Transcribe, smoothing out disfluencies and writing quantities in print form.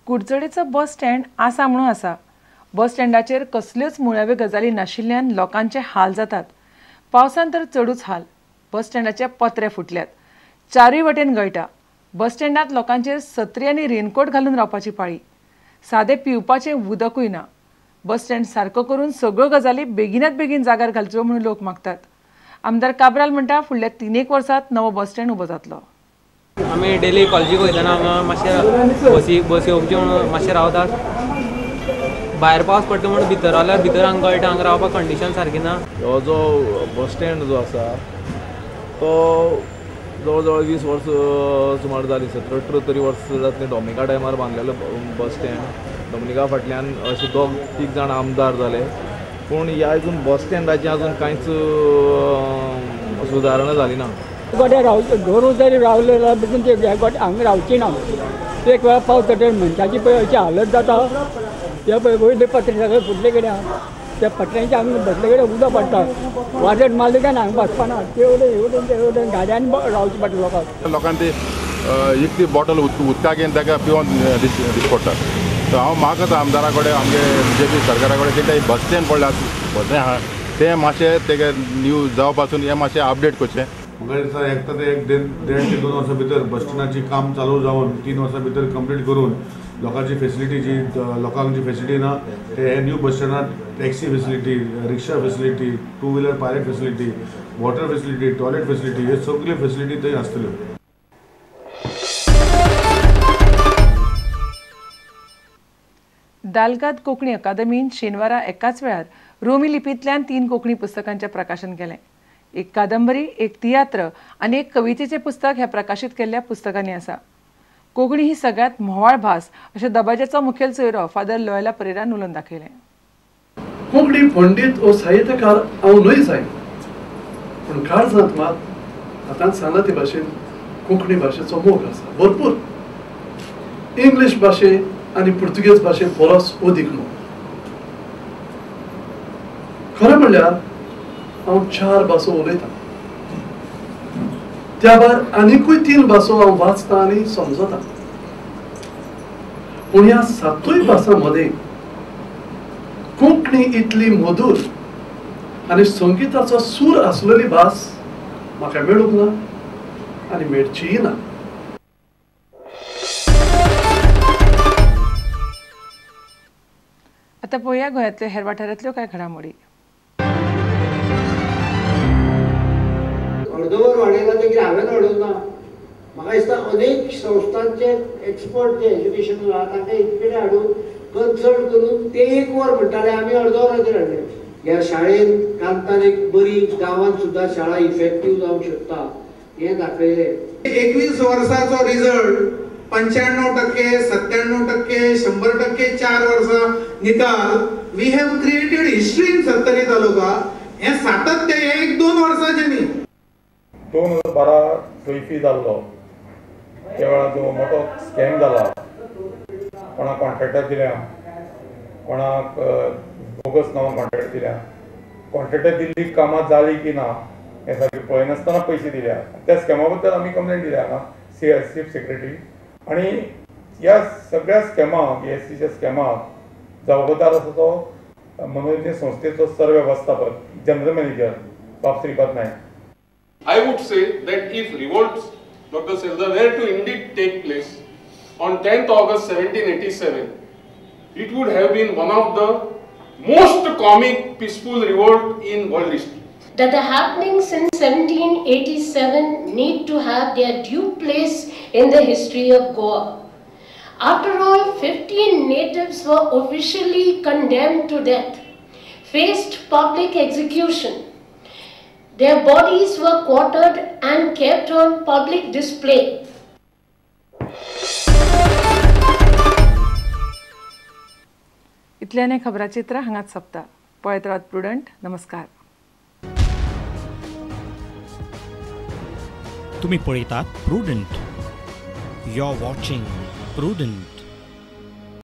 कुडचडेचो bus stand आसा म्हणून आसा. बस स्टँडाचेर कसल्योच मुळाव्यो गजाली नाशिल्ल्यान लोकांचे हाल जातात. पावसान तर चडूच हाल. बस स्टँडाचे पत्रे फुटल्यात, चारूय वटेन गळटा. बस स्टँडांत लोकांचेर सत्री आनी रेनकोट घालून रावपाची पाळी. सादें पिवपाचें उदकूय ना. बस स्टँड सारको करून सगळ्यो गजाली बेगिनात बेगीन जाग्यार घालच्यो म्हणून लोक मागतात. आमदार काब्राल म्हणटा फुडल्या 3-1 वर्सांत नवो बस स्टँड उबो जातलो. आमी डेली कॉलेजीक वयतना हांगा मातशें बसी बस येवचे म्हणून मातशें रावतात. भायर पावस पडटा म्हणून भितर रावल्यार भितर हांगा गळटा, हांगा रावपाक कंडिशन सारकी ना. हो जो बस स्टँड जो आसा तो जवळ जवळ 20 वर्स सुमार जाली, 17-18 तरी वर्स जातली. डॉमिनिका टायमार बांदलेलो बस स्टँड. डॉमिनिका फाटल्यान अशे 2-3 जाण आमदार जाले, पूण ह्या अजून बस स्टँडाची अजून कांयच सुदारणा जाली ना. गोटे राव घरू जरी रावले जाल्यार पसून ते गोटे हांगा रावची ना. एक वेळा पावस पडटा मनशाची पळय अशी हालत जाता. ते पळय वयले पत्रे सगळे फुटले कडेन आहा, त्या पत्र्यांचे हांगा बसले कडेन उदक पडटा. वाजत मारले काय हांगा बसपाना, ते वटेन ते वटेन गाडयांनी रावचें पडटा लोकांक. लोकांक ती एक ती बॉटल उदका घेवन ताका पिवन दिस पडटा. तर हांव मागता आमदारा कडेन, आमगे बीजेपी सरकारा कडेन, ते बस स्टँड पडल्या बरें आहा तें मातशें तेगे न्यू जावपा पासून हें मातशें अपडेट करचें. म्हाका दिसता एक तर एक 1.5 ते 2 वर्सां भितर बस स्टँडाचें काम चालू जावन 3 वर्सां भितर कंप्लीट करून लोकांची फेसिलिटी जी लोकांक जी फेसिलिटी ना ते हे न्यू बस स्टँडार taxi facility, rickshaw facility, 2 wheeler pilot facility, water facility, toilet facility हे सगळ्यो फेसिलिटी थंय आसतल्यो. दालगाद कोंकणी अकादमीन शेनवारा एकाच वेळार रोमी लिपींतल्यान 3 कोंकणी पुस्तकांचें प्रकाशन केलें. एक कादंबरी, एक तियात्र आनी एक कवितेचें पुस्तक ह्या प्रकाशीत केल्ल्या पुस्तकांनी आसा. कोंकणी ही सगळ्यांत म्होंवाळ भास अशें दबाज्याचो मुखेल सोयरो फादर लोयला परेरान उलोवन दाखयलें. कोंकणी पंडीत ओ साहित्यकार हांव न्हय जाय, पूण काळजांत मात आतां सांगला ते भाशेन कोंकणी भाशेचो मोग आसा भरपूर. इंग्लीश भाशे आनी पुर्तुगेज भाशे परस अदीक मोग. खरें म्हणल्यार हांव 4 भासो उलयतां, त्या भायर आनिकूय 3 भासो हांव वाचतां आनी समजतां. पूण ह्या 7 भासां मदें कोंकणी इतली मधूर आनी संगीताचो सूर आसलेली भास म्हाका मेळूंक ना आनी मेळचीय ना. आतां पळोवया गोंयांतल्या हेर वाठारांतल्यो कांय घडामोडी. अर्दवर वाडयला ते हांवें वाडोवंक ना. म्हाका दिसता अनेक संस्थांचे एक्सपर्ट जे एज्युकेशनल आहा तांकां एक कडेन हाडून कन्सल्ट करून ते 1 वर म्हणटाले, आमी अर्द वराचेर हाडले. ह्या शाळेन कांतान एक बरी गांवांत सुद्दां शाळा इफेक्टीव जावंक शकता हें दाखयलें. 21 वर्साचो रिजल्ट 95%, 97%, 100% 4 वर्सां निकाल. We have created history in Sattari taluka. हें सातत्य हें 1-2 वर्सांचें न्ही. 2012 थंय जाल्लो त्या वेळार जो मोठो स्कॅम जाला, कोणाक कॉन्ट्रॅक्टर दिल्या, कोणाक बोगस नांवान कॉन्ट्रॅक्ट दिल्या, कॉन्ट्रॅक्टर दिल्ली कामां जाली की ना हें सारकें पळयनासतना पयशे दिल्या. त्या स्कॅमा बद्दल आमी कंप्लेन दिल्या हांगा चीफ सेक्रेटरी. आनी ह्या सगळ्या स्कॅमाक, एसीच्या स्कॅमाक जबाबदार आसा तो मनोरंजन संस्थेचो सरवेवस्थापक जनरल मॅनेजर बाब Shripad Naik. I would say that if revolts, Dr. Selza, were to indeed take place on 10th August 1787, it would have been one of the most comic peaceful revolt in world history. That the happenings in 1787 need to have their due place in the history of Goa. After all, 15 natives were officially condemned to death, faced public execution. Their bodies were quartered and kept on public display. इतल्याने खबराचित्र हांगाच सोंपता. पळयत रावात prudent. नमस्कार. तुम्ही पळयतात Prudent. You are watching Prudent.